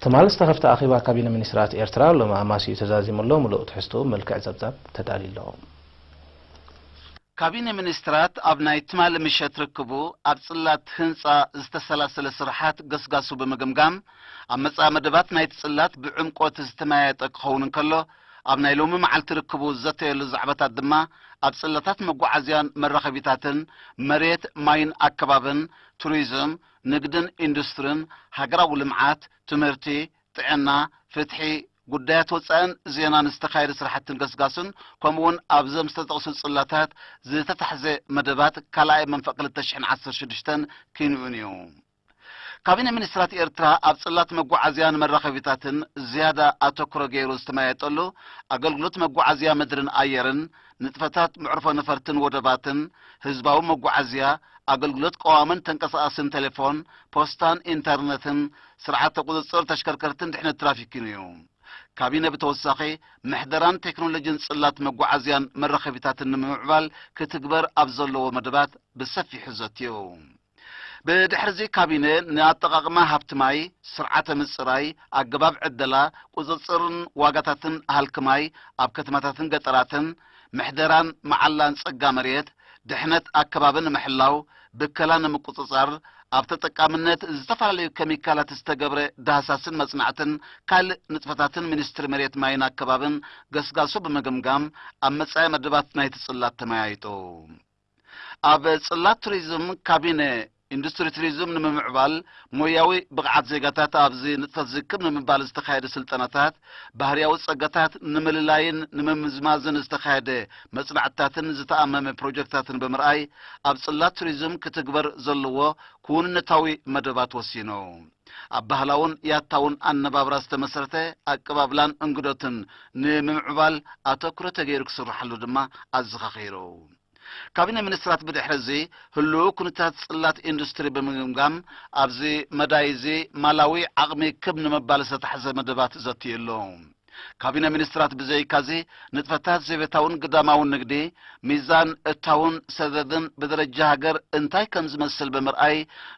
ትማል ዝተኸፍተ ኣኼባ ካቢነ ሚኒስትራት ኤርትራ ሎሚ ኣማስዩ ተዛዚሙ ኣሎ። ምሉእ ትሕዝትኡ መልክዕ ጸብጻብ ተዳልዩ ኣሎ። ካቢነ ሚኒስትራት ኣብ ናይ ትማል ምሸት ርክቡ ኣብ ጽላት ህንጻ ዝተሰላሰለ ስራሓት ገስጋሱ ብምግምጋም፣ ኣብ መጻኢ መደባት ናይቲ ጽላት ብዕምቆት ዝተመያየጠ ክኸውን እንከሎ፣ ኣብ ናይ ሎሚ መዓልቲ ርክቡ ዝዘተየሉ ዛዕባታት ድማ ኣብ ጽላታት መጓዓዝያን መራኸቢታትን፣ መሬት፣ ማይን ኣከባብን፣ ቱሪዝም፣ ንግድን ኢንዱስትርን፣ ሃገራዊ ልምዓት፣ ትምህርቲ፣ ጥዕና፣ ፍትሒ፣ ጉዳያት ወጻእን ዜናን ዝተኻየደ ስራሕትን ገስጋስን፣ ከምኡውን ኣብዞም ዝተጠቕሱ ጽላታት ዝተታሕዘ መደባት ካልኣይ መንፈቕ ክልተ ሽሕን ዓሰርተ ሽዱሽተን ክንውንዩ። ካቢነ ሚኒስትራት ኤርትራ ኣብ ጽላት መጓዓዝያን መራኸቢታትን ዝያዳ ኣተኩሮ ገይሩ ዝተመያየጠሉ፣ ኣገልግሎት መጓዓዝያ ምድርን ኣየርን፣ ንጥፈታት መዕርፎ ነፈርትን ወደባትን፣ ህዝባዊ መጓዓዝያ፣ ኣገልግሎት ቀዋምን ተንቀሳቓስን ቴሌፎን፣ ፖስታን ኢንተርነትን፣ ስርዓተ ቁጽጽር ተሽከርከርትን ድሕነት ትራፊክን እዩ። ካቢነ ብተወሳኺ ምሕደራን ቴክኖሎጂን ጽላት መጓዓዝያን መራኸቢታትን ንምምዕባል ክትግበር ኣብ ዘለዎ መደባት ብሰፊሑ ዘትዩ። ብድሕርዚ ካቢነ ንኣጠቓቕማ ሃብቲ ማይ፣ ስርዓተ ምጽራይ፣ ኣገባብ ዕደላ፣ ቁጽጽርን ዋጋታትን ሃልኪ ማይ ኣብ ከተማታትን ገጠራትን፣ ምሕደራን መዓላን ጸጋ መሬት፣ ድሕነት ኣከባቢ ንምሕላው፣ ብከላ ንምቁጽጻር፣ ኣብ ተጠቃምነት ዝተፈላለዩ ኬሚካላት ዝተገብረ ዳህሳስን መጽናዕትን ካልእ ንጥፈታትን ሚኒስትሪ መሬት ማይን ኣከባብን ገስጋሱ ብምግምጋም ኣብ መጻኢ መደባት ናይቲ ጽላት ተመያይጡ። ኣብ ጽላት ቱሪዝም ካቢነ ኢንዱስትሪ ቱሪዝም ንምምዕባል ሞያዊ ብቕዓት ዜጋታት ኣብዚ ንጥፈት ዝክብ ንምባል ዝተኻየደ ስልጠናታት፣ ባህርያዊ ጸጋታት ንምልላይን ንምምዝማዝን ዝተኻየደ መጽናዕትታትን ዝተኣመመ ፕሮጀክትታትን ብምርኣይ፣ ኣብ ጽላት ቱሪዝም ክትግበር ዘለዎ ክውንነታዊ መደባት ወሲኑ። ኣብ ባህላውን ያታውን ኣነባብራ ዝተመሰረተ ኣቀባብላን እንግዶትን ንምምዕባል ኣተኩሮ ተገይሩ ክስርሓሉ ድማ ኣዘኻኺሩ። ካቢነ ሚኒስትራት ብድሕሪ እዚ ህሉው ኩነታት ጽላት ኢንዱስትሪ ብምግምጋም፣ ኣብዚ መዳይ እዚ ማላዊ ዓቕሚ ክብ ንምባል ዝተታሕዘ መደባት ዘትዩ ኣሎ። ካቢነ ሚኒስትራት ብዘይካዚ፣ ንጥፈታት ዘቤታውን ግዳማውን ንግዲ፣ ሚዛን እታውን ሰደድን ብደረጃ ሃገር እንታይ ከም ዝመስል ብምርኣይ፣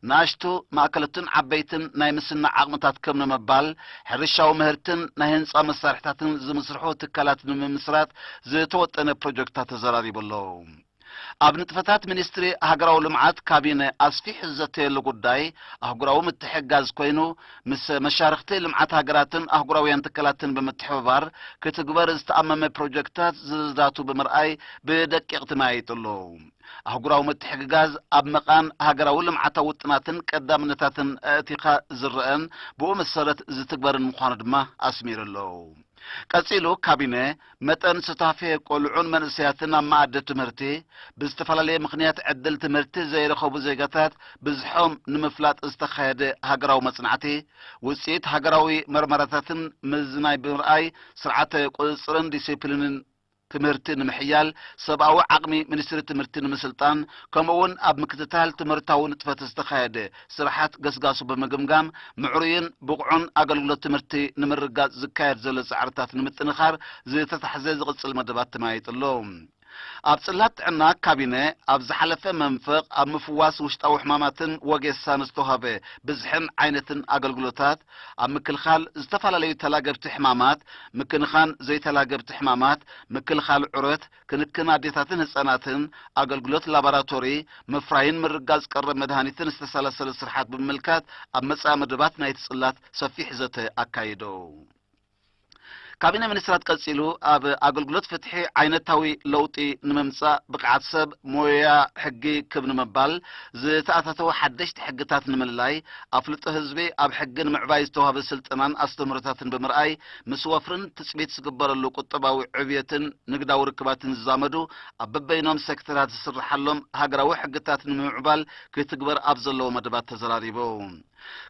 ንኣሽቱ፣ ማእከለትን ዓበይትን ናይ ምስናዕ ዓቕምታት ክብ ንምባል፣ ሕርሻዊ ምህርትን ናይ ህንጻ መሳርሕታትን ዝምስርሑ ትካላት ንምምስራት ዝተወጠነ ፕሮጀክትታት ተዘራሪቡ ኣሎ። ኣብ ንጥፈታት ሚኒስትሪ ሃገራዊ ልምዓት ካቢነ ኣስፊሑ ዝዘተየሉ ጉዳይ ኣህጉራዊ ምትሕግጋዝ ኮይኑ፣ ምስ መሻርኽቲ ልምዓት ሃገራትን ኣህጉራውያን ትካላትን ብምትሕብባር ክትግበር ዝተኣመመ ፕሮጀክትታት ዝርዝራቱ ብምርኣይ ብደቂቕ ተመያይጡ ኣሎ። ኣህጉራዊ ምትሕግጋዝ ኣብ መቓን ሃገራዊ ልምዓታዊ ውጥናትን ቀዳምነታትን ኣእቲኻ ዝረአን ብኡ መሰረት ዝትግበርን ምዃኑ ድማ ኣስሚሩ ኣሎ። ቀጺሉ ካቢነ፣ መጠን ሱታፌ ቆልዑን መንእሰያትን ኣብ መኣዲ ትምህርቲ፣ ብዝተፈላለየ ምኽንያት ዕድል ትምህርቲ ዘይረኸቡ ዜጋታት ብዝሖም ንምፍላጥ ዝተኻየደ ሃገራዊ መጽናዕቲ፣ ውጽኢት ሃገራዊ መርመራታትን ምዝናይ ብምርኣይ፣ ስርዓተ ቁጽጽርን ዲሲፕሊንን ትምህርቲ ንምሕያል፣ ሰብኣዊ ዓቕሚ ሚኒስትሪ ትምህርቲ ንምስልጣን፣ ከምኡ እውን ኣብ ምክትታል ትምህርታዊ ንጥፈት ዝተኻየደ ስራሓት ገስጋሱ ብምግምጋም፣ ምዕሩይን ብቑዕን ኣገልግሎት ትምህርቲ ንምርጋጽ ዝካየድ ዘሎ ጻዕርታት ንምጥንኻር ዝተታሕዘ ዝቕጽል መደባት ተመያይጡ ኣሎ። ኣብ ጽላት ጥዕና ካቢነ ኣብ ዝሓለፈ መንፈቕ ኣብ ምፍዋስ ውሽጣዊ ሕማማትን ወጌሳን ዝተዋህበ ብዝሕን ዓይነትን ኣገልግሎታት፣ ኣብ ምክልኻል ዝተፈላለዩ ተላገብቲ ሕማማት፣ ምክንኻን ዘይተላገብቲ ሕማማት፣ ምክልኻል ዑረት፣ ክንክን ኣዴታትን ህጻናትን፣ ኣገልግሎት ላቦራቶሪ፣ ምፍራይን ምርጋጽ ቀረብ መድሃኒትን ዝተሰላሰለ ስርሓት ብምምልካት ኣብ መጻኢ መደባት ናይቲ ጽላት ሰፊሕ ዘተ ኣካይዱ። ካቢነ ሚኒስትራት ቀጺሉ ኣብ ኣገልግሎት ፍትሒ ዓይነታዊ ለውጢ ንምምጻእ ብቕዓት ሰብ ሞያ ሕጊ ክብ ንምባል ዝተኣታተወ ሓደሽቲ ሕግታት ንምልላይ ኣፍልጦ ህዝቢ ኣብ ሕጊ ንምዕባይ ዝተዋህበ ስልጠናን ኣስተምህሮታትን ብምርኣይ ምስ ወፍርን ትጽቢት ዝግበረሉ ቁጠባዊ ዕብየትን ንግዳዊ ርክባትን ዝዛመዱ ኣብ በበይኖም ሴክተራት ዝስርሓሎም ሃገራዊ ሕግታት ንምምዕባል ክትግበር ኣብ ዘለዎ መደባት ተዘራሪቡ።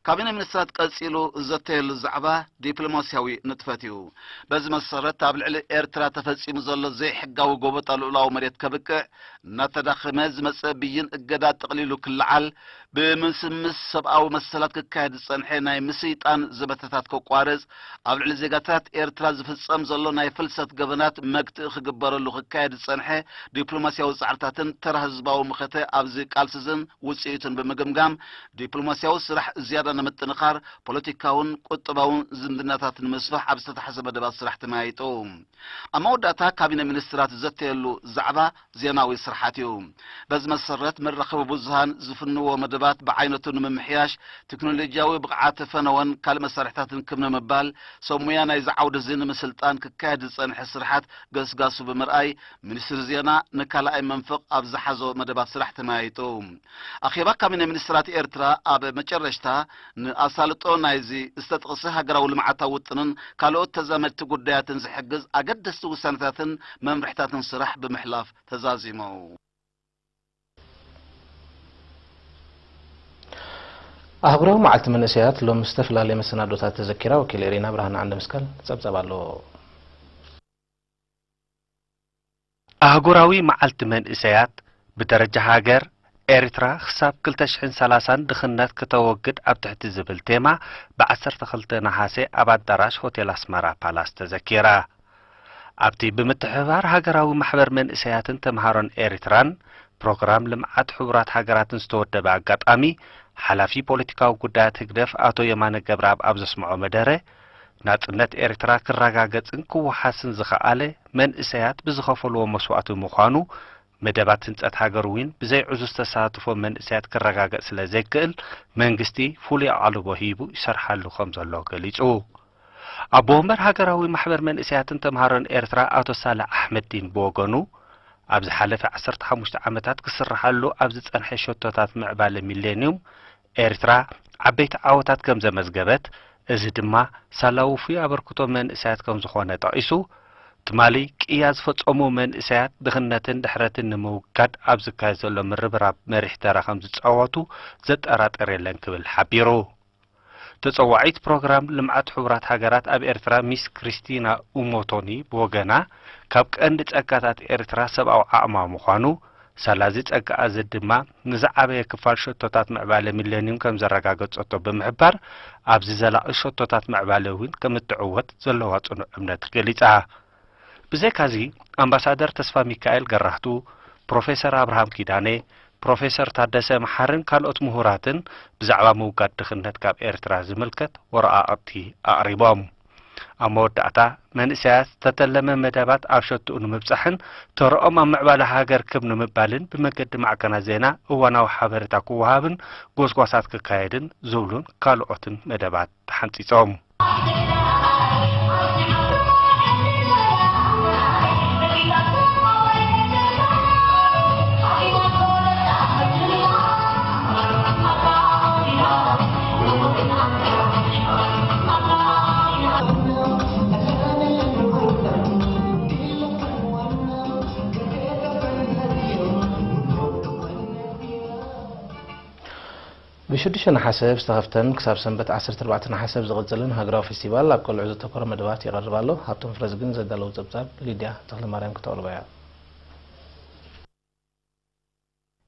ካቢነ ሚኒስትራት ቀጺሉ ዝዘተየሉ ዛዕባ ዲፕሎማስያዊ ንጥፈት እዩ። በዚ መሰረት ኣብ ልዕሊ ኤርትራ ተፈጺሙ ዘሎ ዘይሕጋዊ ጎበጣ ልኡላዊ መሬት ከብቅዕ እናተዳኸመ ዝመጸ ብይን እገዳ ጠቕሊሉ ክለዓል፣ ብምስምስ ሰብኣዊ መሰላት ክካየድ ዝጸንሐ ናይ ምስይጣን ዘመተታት ከቋርጽ፣ ኣብ ልዕሊ ዜጋታት ኤርትራ ዝፍጸም ዘሎ ናይ ፍልሰት ገበናት መግትኢ ክግበረሉ ክካየድ ዝጸንሐ ዲፕሎማስያዊ ጻዕርታትን ተራ ህዝባዊ መኸተ ኣብዚ ቃልስዝን ውጽኢቱን ብምግምጋም ዲፕሎማስያዊ ስራሕ ዝያዳ ንምጥንኻር፣ ፖለቲካውን ቁጠባውን ዝምድናታት ንምስፋሕ ኣብ ዝተታሕዘ መደባት ስራሕ ተመያይጡ። ኣብ መወዳእታ ካቢነ ሚኒስትራት ዝዘተየሉ ዛዕባ ዜናዊ ስርሓት እዩ። በዚ መሰረት መራኸቢ ብዙሃን ዝፍንዎ መደባት ብዓይነቱ ንምምሕያሽ ቴክኖሎጂያዊ ብቕዓት ፈነወን ካልእ መሳርሕታትን ክብ ንምባል ሰብ ሙያ ናይዚ ዓውዲ እዚ ንምስልጣን ክካየድ ዝጸንሐ ስርሓት ገስጋሱ ብምርኣይ ሚኒስትሪ ዜና ንካልኣይ መንፈቕ ኣብ ዝሓዞ መደባት ስራሕ ተመያይጡ። ኣኼባ ካቢነ ሚኒስትራት ኤርትራ ኣብ መጨረሽታ ንኣሳልጦ ናይዚ ዝተጠቕሰ ሃገራዊ ልምዓታዊ ውጥንን ካልኦት ተዛመድቲ ጉዳያትን ዝሕግዝ ኣገደስቲ ውሳነታትን መምርሕታትን ስራሕ ብምሕላፍ ተዛዚሙ። ኣህጉራዊ መዓልቲ መንእሰያት ሎም ዝተፈላለየ መሰናዶታት ተዘኪራ። ወኪል ኤሪና ብርሃን ዓንደ መስቀል ጸብጸብ ኣለዎ። ኣህጉራዊ መዓልቲ መንእሰያት ብደረጃ ሃገር፣ ኤርትራ ክሳብ ክልተ ሽሕን ሰላሳን ድኽነት ክተወግድ ኣብ ትሕቲ ዝብል ቴማ፣ ብ ዓሰርተ ክልተ ነሓሰ ኣብ ኣዳራሽ ሆቴል ኣስመራ ፓላስ ተዘኪራ። ኣብቲ ብምትሕብባር ሃገራዊ ማሕበር መንእሰያትን ተምሃሮን ኤርትራን ፕሮግራም ልምዓት ሕቡራት ሃገራትን ዝተወደበ ኣጋጣሚ፣ ሓላፊ ፖለቲካዊ ጉዳያት ህግደፍ ኣቶ የማነ ገብረኣብ ኣብ ዘስምዖ መደረ፣ ናጽነት ኤርትራ ክረጋገጽን ክወሓስን ዝኸኣለ መንእሰያት ብዝኸፈልዎ መስዋእቲ ምዃኑ፣ መደባት ህንጸት ሃገር እውን ብዘይ ዕዙዝ ተሳትፎ መንእሰያት ክረጋገጽ ስለ ዘይክእል፣ መንግስቲ ፍሉይ ኣቓልቦ ሂቡ ይሰርሓሉ ከም ዘሎ ገሊጹ። ኣቦ ወንበር ሃገራዊ ማሕበር መንእሰያትን ተምሃሮን ኤርትራ ኣቶ ሳልሕ ኣሕመዲን ብወገኑ፣ ኣብ ዝሓለፈ ዓሰርተ ሓሙሽተ ዓመታት ክስርሓሉ ኣብ ዝጸንሐ ሸቶታት ምዕባለ ሚሌንዩም፣ ኤርትራ ዓበይቲ ዓወታት ከም ዘመዝገበት፣ እዚ ድማ ሳላ ውፉይ ኣበርክቶ መንእሰያት ከም ዝኾነ ጠቒሱ፣ ትማሊ ቅያ ዝፈጸሙ መንእሰያት ድኽነትን ድሕረትን ንምውጋድ ኣብ ዝካየድ ዘሎ ምርብራብ መሪሕ ተራ ከም ዝጻወቱ ዘጠራጥር የለን ክብል ሓቢሩ። ተጸዋዒት ፕሮግራም ልምዓት ሕቡራት ሃገራት ኣብ ኤርትራ ሚስ ክሪስቲና ኡሞቶኒ ብወገና፣ ካብ ቀንዲ ጸጋታት ኤርትራ ሰብኣዊ ዓቕማ ምዃኑ፣ ሳላዚ ጸጋኣ እዚ ድማ ንዝዓበየ ክፋል ሸቶታት ምዕባለ ሚሌንዩም ከም ዘረጋገጸቶ ብምሕባር፣ ኣብዚ ዘላቒ ሸቶታት ምዕባለ እውን ከም እትዕወት ዘለዋ ጽኑዕ እምነት ገሊጻ። ብዘይካዚ፣ ኣምባሳደር ተስፋ ሚካኤል ገራህቱ፣ ፕሮፌሰር ኣብርሃም ኪዳነ፣ ፕሮፌሰር ታደሰ መሓርን ካልኦት ምሁራትን ብዛዕባ ምውጋድ ድኽነት ካብ ኤርትራ ዝምልከት ወረቓቕቲ ኣቕሪቦም። ኣብ መወዳእታ፣ መንእሰያት ዝተተለመ መደባት ኣብ ሸትኡ ንምብጻሕን ተረኦም ኣብ ምዕባለ ሃገር ክብ ንምባልን ብመገዲ ማዕከናት ዜና እዋናዊ ሓበሬታ ክወሃብን ጎስጓሳት ክካየድን ዝብሉን ካልኦትን መደባት ተሓንጺጾም። ብሽዱሽተ ነሓሰ ዝተኸፍተን ክሳብ ሰንበት ዓሰርተ ኣርባዕተ ነሓሰ ዝቕጽልን ሃገራዊ ፌስቲቫል ኣብ ቆልዑ ዘተኮረ መደባት ይቐርብ ኣሎ። ሃብቶም ፍረዝግን ዘዳለዉ ጸብጻብ ሊድያ ተኽለማርያም ክተቕርቦ እያ።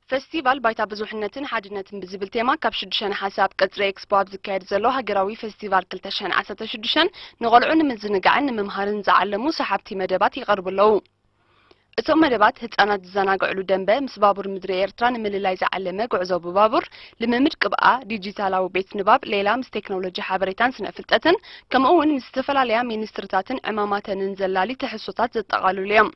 ፌስቲቫል ባይታ ብዙሕነትን ሓድነትን ብዝብል ቴማ ካብ ሽዱሽተ ነሓሰ ኣብ ቀጽሪ ኤክስፖ ኣብ ዝካየድ ዘሎ ሃገራዊ ፌስቲቫል ክልተ ሽሕን ዓሰርተ ሽዱሽተን ንቖልዑ ንምዝንጋዕን ንምምሃርን ዝዓለሙ ሰሓብቲ መደባት ይቐርቡ ኣለዉ። እቶም መደባት ህጻናት ዝዘናግዕሉ ደንበ፣ ምስ ባቡር ምድሪ ኤርትራ ንምልላይ ዝዓለመ ጉዕዞ ብባቡር፣ ልምምድ ቅብኣ፣ ዲጂታላዊ ቤት ንባብ ሌላ ምስ ቴክኖሎጂ ሓበሬታን ስነ ፍልጠትን፣ ከምኡ እውን ምስ ዝተፈላለያ ሚኒስትርታትን ዕማማተንን ዘላሊ ትሕዝቶታት ዘጠቓልሉ እዮም።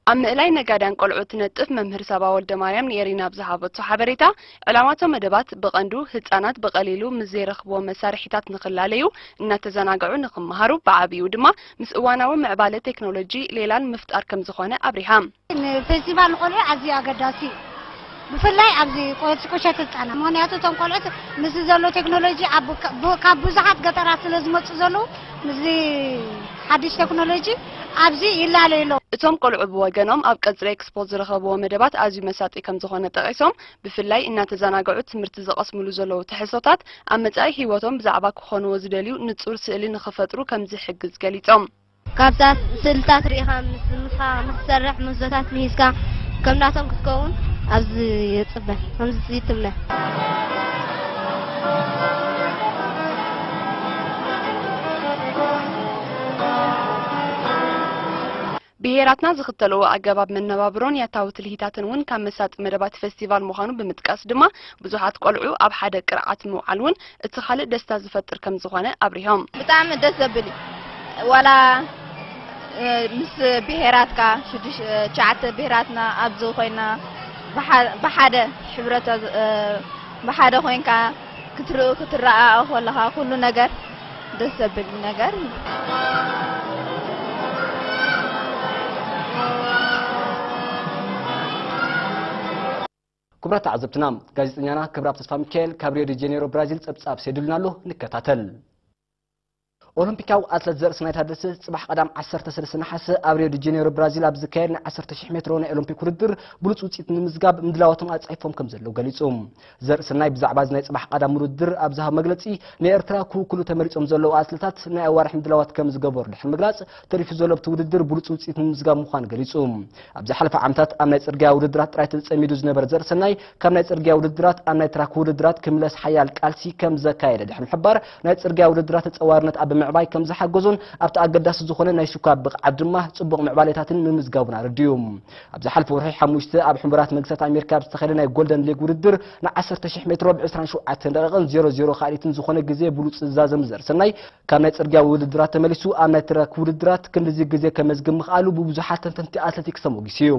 ኣብ ምእላይ ነጋድያን ቆልዑ ትነጥፍ መምህር ሳባ ወልደማርያም ንኤሪና ኣብ ዝሃበቶ ሓበሬታ፣ ዕላማቶ መደባት ብቐንዱ ህጻናት ብቐሊሉ ምስ ዘይረኽብዎ መሳርሒታት ንኽላለዩ፣ እናተዘናግዑ ንኽመሃሩ፣ ብዓቢኡ ድማ ምስ እዋናዊ ምዕባለ ቴክኖሎጂ ሌላን ምፍጣር ከም ዝኾነ ኣብሪሃ። ንፌስቲቫል ንቆልዑ ኣዝዩ ኣገዳሲ እዩ። ብፍላይ ኣብዚ ቁሸት ህጻናት። ምኽንያቱ እቶም ቆልዑት ምስዚ ዘሎ ቴክኖሎጂ ኣብ ብ-፣ ካብ ብዙሓት ገጠራት ስለ ዝመጹ ዘለዉ፣ ምስዚ ሓድሽ ቴክኖሎጂ ኣብዚ ይላለዩ ኣለዉ። እቶም ቆልዑ ብወገኖም ኣብ ቀጽሪ ኤክስፖ ዝረኸብዎ መደባት ኣዝዩ መሳጢ ከም ዝኾነ ጠቒሶም፣ ብፍላይ እናተዘናግዑ ትምህርቲ ዝቐስምሉ ዘለዉ ትሕዝቶታት ኣብ መጻኢ ህይወቶም ብዛዕባ ክኾንዎ ዝደልዩ ንጹር ስእሊ ንኽፈጥሩ ከም ዝሕግዝ ገሊጾም። ካብዛ ስእልታት ርኢኻ ምስ፣ ምስኻ ንኽትሰርሕ ምህዞታት ምሂዝካ ከም ናቶም ክትከውን ኣብዚ ይጽበ፣ ከምዚ ይትምነ። ብሄራትና ዝኽተልዎ ኣገባብ መነባብሮን ያታዊ ትልሂታትን እውን ካብ መሳጢ መደባት ፌስቲቫል ምዃኑ ብምጥቃስ ድማ፣ ብዙሓት ቆልዑ ኣብ ሓደ ቅርዓት ምውዓል እውን እቲ ካልእ ደስታ ዝፈጥር ከም ዝኾነ ኣብሪሆም። ብጣዕሚ ደስ ዘብል እዩ። ዋላ ምስ ብሄራትካ ሽዱሽ ቻዓተ ብሄራትና ኣብዚ ኮይና ብሓ- ብሓደ ሕብረተ ብሓደ ኮይንካ ክትርኡ ክትረኣኣ ከለኻ ኩሉ ነገር ደስ ዘብል ነገር እዩ። ክቡራት ተዓዘብትና፣ ጋዜጠኛና ክብራብ ተስፋ ሚካኤል ካብ ሪዮ ዲ ጀኔሮ ብራዚል ጸብጻብ ሰዲዱልና ኣሎ፣ ንከታተል። ኦሎምፒካዊ ኣትለት ዘርእሰናይ ታደሰ ጽባሕ ቀዳም ዓሰርተ ሰለስተ ነሓሰ ኣብ ሪዮ ዲ ጀኔሮ ብራዚል ኣብ ዝካየድ ናይ ዓሰርተ ሽሕ ሜትሮ ናይ ኦሎምፒክ ውድድር ብሉጽ ውጽኢት ንምዝጋብ ምድላዋቶም ኣጻሒፎም ከም ዘለዉ ገሊጹ። ዘርእሰናይ ብዛዕባ እዚ ናይ ጽባሕ ቀዳም ውድድር ኣብ ዝሃቦ መግለጺ፣ ንኤርትራ ክውክሉ ተመሪጾም ዘለዉ ኣትለታት ናይ ኣዋርሕ ምድላዋት ከም ዝገበሩ ድሕሪ ምግላጽ፣ ተሪፉ ዘሎ ኣብቲ ውድድር ብሉጽ ውጽኢት ንምምዝጋብ ምዃኑ ገሊጹ። ኣብ ዝሓለፈ ዓመታት ኣብ ናይ ጽርግያ ውድድራት ጥራይ ተጸሚዱ ዝነበረ ዘርእሰናይ፣ ካብ ናይ ጽርግያ ውድድራት ኣብ ናይ ትራክ ውድድራት ክምለስ ሓያል ቃልሲ ከም ዘካየደ ድሕሪ ምሕባር፣ ናይ ጽርግያ ውድድራት ተጸዋርነት ኣብ ምዕባይ ከም ዝሓገዞን ኣብቲ ኣገዳሲ ዝኾነ ናይ ሽኳ ብቕዓት ድማ ጽቡቕ ምዕባሌታትን ምምዝጋቡን ኣረዲኡ። ኣብ ዝሓለፈ ወርሒ ሓሙሽተ ኣብ ሕቡራት መንግስታት ኣሜሪካ ኣብ ዝተኻየደ ናይ ጎልደን ሌግ ውድድር ን ዓሰርተ ሽሕ ሜትሮ ብ ዕስራን ሸውዓተን ደቂቕን ዜሮ ዜሮ ካልኢትን ዝኾነ ግዜ ብሉጽ ዝዛዘም ዘርእሰናይ፣ ካብ ናይ ጽርግያ ውድድራት ተመሊሱ ኣብ ናይ ትራክ ውድድራት ክንድዚ ግዜ ከመዝግብ ምኽኣሉ ብብዙሓት ተንተንቲ ኣትሌቲክስ ተሞጊሱ እዩ።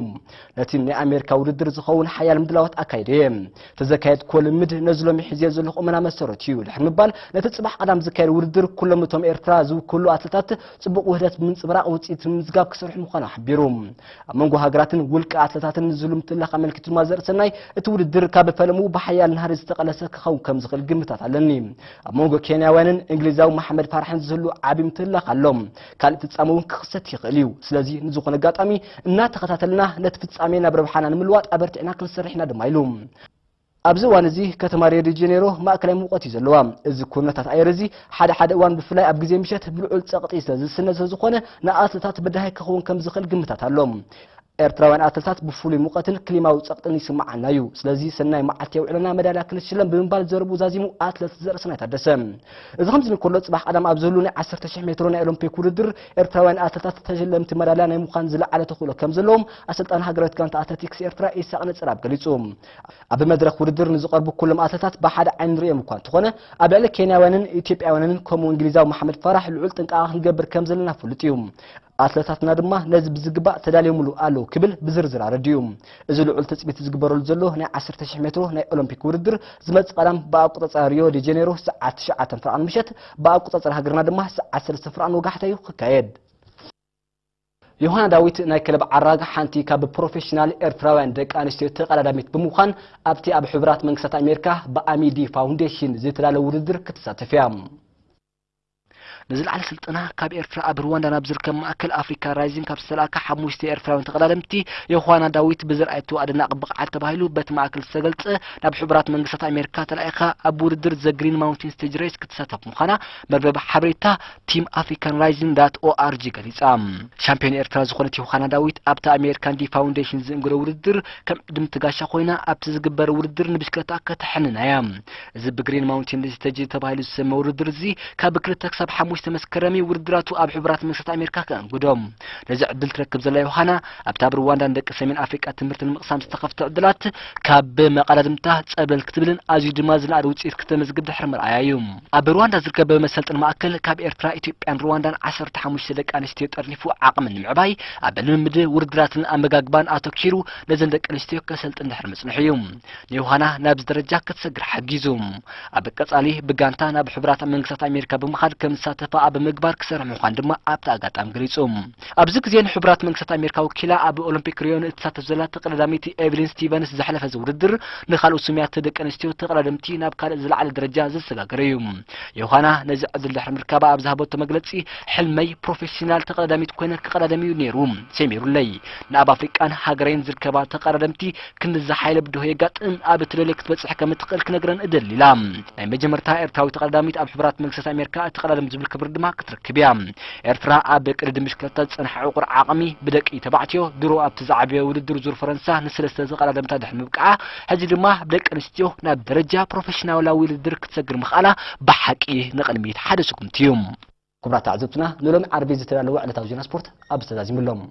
ነቲ ናይ ኣሜሪካ ውድድር ዝኸውን ሓያል ምድላዋት ኣካይደ እየ። እቲ ዘካየድክዎ ልምምድ ነዚ ሎሚ ሒዘዮ ዘለኹ ቁመና መሰረቱ እዩ ድሕሪ ምባል፣ ነቲ ጽባሕ ቀዳም ዝካየድ ውድድር ኩሎም እቶም ኤርትራ ዝውክሉ ኣትሌታት ጽቡቕ ውህደት ብምንጽብራቕ ውጽኢት ንምምዝጋብ ክሰርሑ ምዃኑ ሓቢሩ። ኣብ መንጎ ሃገራትን ውልቀ ኣትሌታትን ንዝህሉ ምትላኽ ኣመልኪቱ ድማ ዘርእሰናይ፣ እቲ ውድድር ካብ ፈለምኡ ብሓያል ናህሪ ዝተቐለሰ ክኸውን ከም ዝኽእል ግምታት ኣለኒ። ኣብ መንጎ ኬንያውያንን እንግሊዛዊ መሓመድ ፋርሕን ዝህሉ ዓቢ ምትላኽ ኣሎ። ካልእ ፍጻመ እውን ክኽሰት ይኽእል እዩ። ስለዚ ንዝኾነ ኣጋጣሚ እናተኸታተልና ነቲ ፍጻሜ ናብ ረብሓና ንምልዋጥ ኣበርቲዕና ክንሰርሕ ኢና ድማ ኢሉ። ኣብዚ እዋን እዚ ከተማ ሪዮ ዲ ጀኔሮ ማእከላይ ሙቐት እዩ ዘለዋ። እዚ ኩነታት ኣየር እዚ ሓደ ሓደ እዋን ብፍላይ ኣብ ግዜ ምሸት ብልዑል ጸቕጢ ስለ ዝስነ ስለ ዝኾነ ንኣትለታት በዳሂ ክኸውን ከም ዝኽእል ግምታት ኣሎ። ኤርትራውያን ኣትለታት ብፍሉይ ሙቐትን ክሊማዊ ጸቕጥን ይስምዓና እዩ። ስለዚ ሰናይ መዓልቲ የውዕለና መዳልያ ክንሽለም ብምባል ዘረብኡ ዛዚሙ ኣትለት ዘርእሰናይ ታደሰ። እዚ ከምዚ እንከሎ ጽባሕ ቀዳም ኣብ ዝህሉ ናይ ዓሰርተ ሽሕ ሜትሮ ናይ ኦሎምፒክ ውድድር ኤርትራውያን ኣትለታት ተሸለምቲ መዳልያ ናይ ምዃን ዝለዓለ ተኽእሎ ከም ዘለዎም ኣሰልጣኒ ሃገራዊት ጋንታ ኣትሌቲክስ ኤርትራ ኢሳቕ ነጸርኣብ ገሊጹ። ኣብ መድረኽ ውድድር ንዝቐርቡ ኩሎም ኣትለታት ብሓደ ዓይኒ ንርእዮም እኳ እንተኾነ፣ ኣብ ልዕሊ ኬንያውያንን ኢትዮጵያውያንን ከምኡ እንግሊዛዊ መሓመድ ፋራሕ ልዑል ጥንቃቐ ክንገብር ከም ዘለና ፍሉጥ እዩ። ኣትለታትና ድማ ነዚ ብዝግባእ ተዳልዮምሉ ኣለዉ ክብል ብዝርዝር ኣረዲኡ። እዚ ልዑል ትጽቢት ዝግበረሉ ዘሎ ናይ ዓሰርተ ሽሕ ሜትሮ ናይ ኦሎምፒክ ውድድር ዝመጽእ ቀዳም ብኣቆጻጽራ ሪዮ ዲ ጀኔሮ ሰዓት ትሽዓተ ፍርቓን ምሸት፣ ብኣቆጻጽራ ሃገርና ድማ ሰዓት ሰለስተ ፍርቓን ወጋሕታ እዩ ክካየድ። ዮሃና ዳዊት ናይ ክለብ ዓራግ ሓንቲ ካብ ፕሮፌሽናል ኤርትራውያን ደቂ ኣንስትዮ ተቐዳዳሚት ብምዃን ኣብቲ ኣብ ሕቡራት መንግስታት ኣሜሪካ ብኣሚዲ ፋውንዴሽን ዝተዳለወ ውድድር ክትሳተፍ እያ። ንዝለዓለ ስልጠና ካብ ኤርትራ ኣብ ሩዋንዳ ናብ ዝርከብ ማእከል ኣፍሪካ ራይዚንግ ካብ ዝተላእካ ሓሙሽተ ኤርትራውያን ተቐዳደምቲ ዮሃና ዳዊት ብዝርኣየቶ ኣደናቂ ብቕዓት ተባሂሉ በቲ ማእከል ዝተገልጸ ናብ ሕቡራት መንግስታት ኣሜሪካ ተላኢኻ ኣብ ውድድር ዘ ግሪን ማውንቴን ስቴጅ ሬስ ክትሳተፍ ምዃና መርበብ ሓበሬታ ቲም ኣፍሪካን ራይዚንግ ዳት ኦኣርጂ ገሊጻ። ሻምፒዮን ኤርትራ ዝኾነት ዮሃና ዳዊት ኣብቲ ኣሜሪካን ዲ ፋውንዴሽን ዝእንግዶ ውድድር ከም ዕድምቲ ጋሻ ኮይና ኣብቲ ዝግበር ውድድር ንብሽክለታ ከተሐንን እያ። እዚ ብግሪን ማውንቴን ስቴጅ ተባሂሉ ዝሰመ ውድድር እዚ ካብ ክልተ ክሳብ ሓሙሽተ መስከረም እዩ ውድድራቱ ኣብ ሕቡራት መንግስታት ኣሜሪካ ከእንግዶ። ነዚ ዕድል ትረክብ ዘላ ዮሃና ኣብታ ኣብ ሩዋንዳ ንደቂ ሰሜን ኣፍሪቃ ትምህርቲ ንምቕሳም ዝተኸፍተ ዕድላት ካብ መቐዳድምታ ጸብለል ክትብልን ኣዝዩ ድማ ዝነኣድ ውጽኢት ክተመዝግብ ድሕሪ ምርኣያ እዩ። ኣብ ሩዋንዳ ዝርከብ መሰልጥን ማእከል ካብ ኤርትራ፣ ኢትዮጵያን ሩዋንዳን ዓሰርተ ሓሙሽተ ደቂ ኣንስትዮ ጠርኒፉ ዓቕሚ ንምዕባይ ኣብ ልምምድ ውድድራትን ኣመጋግባን ኣተኪሩ ነዘን ደቂ ኣንስትዮ ከሰልጥን ድሕሪ ምጽንሑ እዩ ንዮሃና ናብዚ ደረጃ ክትሰግር ሓጊዙ። ኣብ ቀጻሊ ብጋንታ ናብ ሕቡራት መንግስታት ኣሜሪካ ብምኻድ ከም ዝሳተፋ ኣብ ምግባር ክሰርሕ ምዃን ድማ ኣብቲ ኣጋጣሚ ገሊጹ። ኣብዚ ግዜ ንሕቡራት መንግስታት ኣሜሪካ ወኪላ ኣብ ኦሎምፒክ ሪዮ ንእትሳተፍ ዘላ ተቐዳዳሚት ኤቨሊን ስቲቨንስ ዘሕለፈ እዚ ውድድር ንኻልኦት ስሙያት ደቂ ኣንስትዮ ተቐዳደምቲ ናብ ካልእ ዝለዓለ ደረጃ ዘሰጋገረ እዩ። ዮሃና ነዚ ዕድል ድሕሪ ምርካባ ኣብ ዝሃበቶ መግለጺ፣ ሕልመይ ፕሮፌሽናል ተቐዳዳሚት ኮይነ ክቐዳደም እዩ ነይሩ፣ ሰሚሩለይ። ንኣብ ኣፍሪቃን ሃገረይን ዝርከባ ተቐዳደምቲ ክንድዚ ሓይለ ብድሆ የጋጥም ኣብ እትደልዮ ክትበጽሕ ከም እትኽእል ክነግረን እደሊ ኢላ። ናይ መጀመርታ ኤርትራዊት ተቐዳዳሚት ኣብ ሕቡራት መንግስታት ኣሜሪካ እትቐዳደም ዝብል ክብሪ ድማ ክትረክብ እያ። ኤርትራ ኣብ ቅድድም ብሽክለታ ዝጸንሐ ዕቑር ዓቕሚ ብደቂ ተባዕትዮ ድሮ ኣብቲ ዝዓበየ ውድድር ዙር ፈረንሳ ንሰለስተ ተቐዳደምታ ድሕሪ ምብቃዓ፣ ሕጂ ድማ ብደቂ ኣንስትዮ ናብ ደረጃ ፕሮፌሽናላዊ ውድድር ክትሰግር ምኽኣላ ብሓቂ ንቕድሚት ሓደ ስጉምቲ እዩ። ክቡራት ተዓዘብትና፣ ንሎሚ ዓርቢ ዝተዳለወ ዕለታዊ ዜና ስፖርት ኣብዚ ተዛዚሙ ኣሎ።